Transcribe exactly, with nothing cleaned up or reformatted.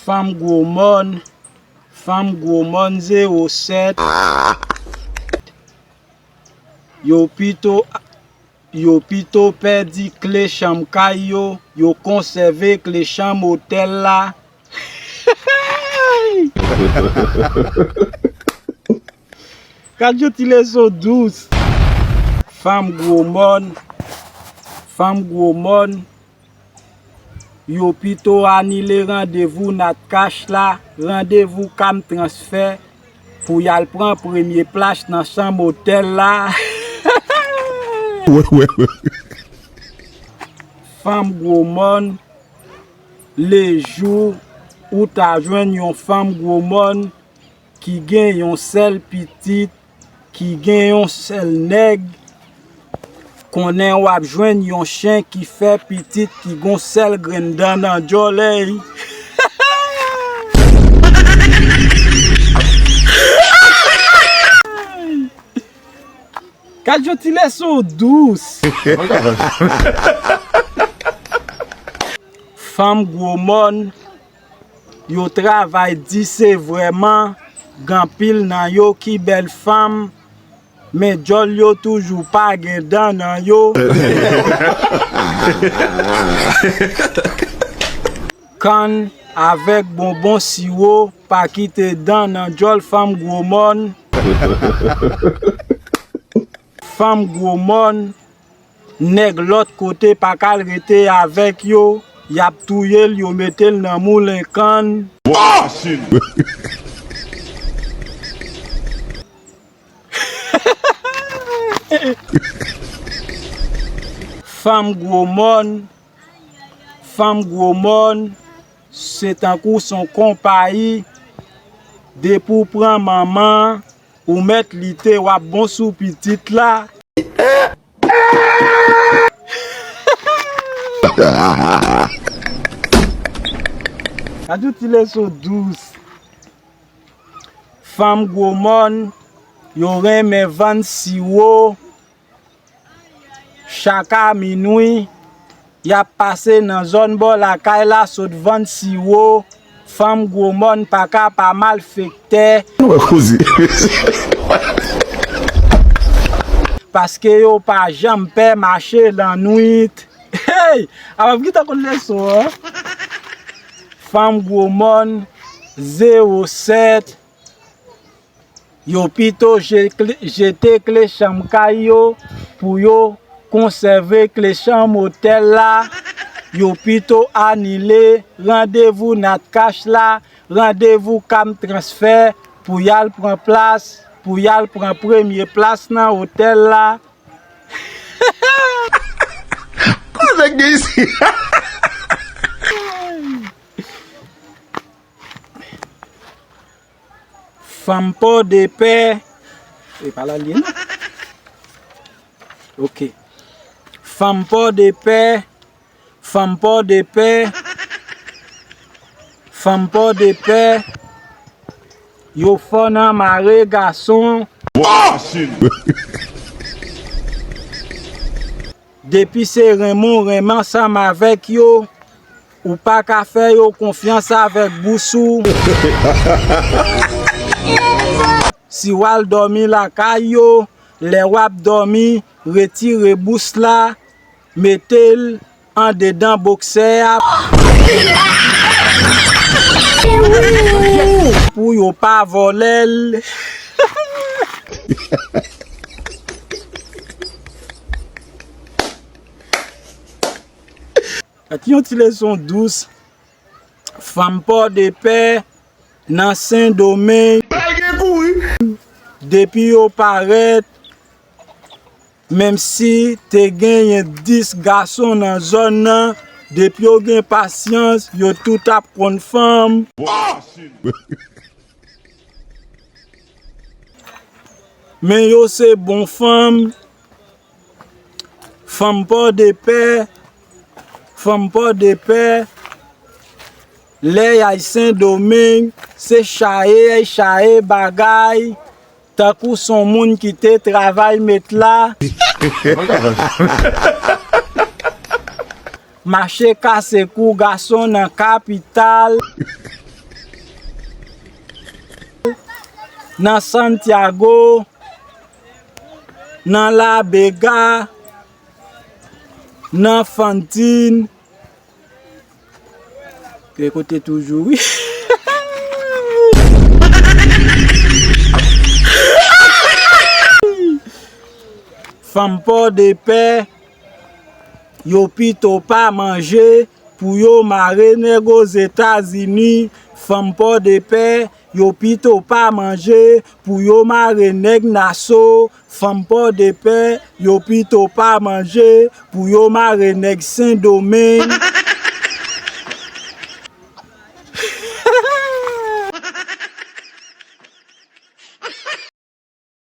Fanm Gwo Mòn, fanm Gwo Mòn zewo sèt. Yo pito, yo pito pèdi kle chanm kay yo, yo konsève kle chanm otèl la. Gad yon ti leson dous. Fanm Gwo Mòn, fanm Gwo Mòn, yo pito anile randevou Natcash la, randevou Cam Transfè, pou y al pran premye plas nan chanm otèl la. Fanm Gwo Mòn, lejou ou ta jwenn yon fanm Gwo Mòn ki gen yon sèl pitit, ki gen yon sèl nèg, konnen w ap jwenn yon chen ki fè pitit ki gon sèl grenn dan nan djòl, ey. Gad yon ti leson dous. Fanm Gwo Mòn, yo travay di se vrèman, gen anpil nan yo ki bèl fanm, men djòl yo toujou pa gen dan nan yo. Kann avèk bonbon siwo pa kite dan nan djòl fanm Gwo Mòn. Fanm Gwo Mòn, nèg lòt kote pa ka al rete avèk yo, y ap touye l, yo mete l nan moulen kann. Fanm Gwo Mòn, fanm Gwo Mòn, se tankou s on konpayi, depi w pran manman, ou mèt lite, w ap bon sou pitit la. Gad yon ti leson dous. Fanm Gwo Mòn, yo renmen vann siwo. Chak a minwi, y ap pase nan zòn bò lakay la sot vann siwo. Fanm Gwo Mòn pa ka pa malfektè. Nou wè koze. Paske yo pa janm pè mache lannwit. Hey! Apa m gentan konn leson an. Fanm Gwo Mòn, zewo sèt. Yo pito je-, kle-, jete kle chanm kay yo pou yo konsève kle chanm otèl la. Yo pito anile randevou Natcash la, randevou Cam Transfè pou y al pran plas, pou y al pran premye plas nan otèl la. Koze k gen isi? Fanm Pòdepè. E pa la l ye, non? Ok. Fanm Pòdepè. Fanm Pòdepè. Fanm Pòdepè. Yo fò nan mare gason. Depi se renmen w renmen ansanm avèk yo, ou pa ka fè yo konfyans avèk bous ou. Si w al dòmi lakay yo, lè w ap dòmi, retire bous la, mete l andedan boksè a pou yo pa vòlè l. Ak yon ti leson dous, fanm Pòdepè nan Sendomeng. Bagay gen kou wi. Depi yo parèt, menm si te genyen dis gason nan zòn nan, depi yo gen pasyans, yo tout ap konn fanm. Men yo se bon fanm. Fanm Pòdepè, fanm Pòdepè, lè y al Sendomeng, se chaye y chaye bagay, tankou s on moun ki te travay met la. Mache kase kou gason nan kapital. nan Santiago, nan La Vega, nan Fantin. Ke kote toujou, wi. Fanm Pòdepè, yo pito pa manje pou yo mare nèg Ozetazini. Fanm Pòdepè, yo pito pa manje pou yo mare nèg Naso. Fanm Pòdepè, yo pito pa manje pou yo mare nèg Sendomeng.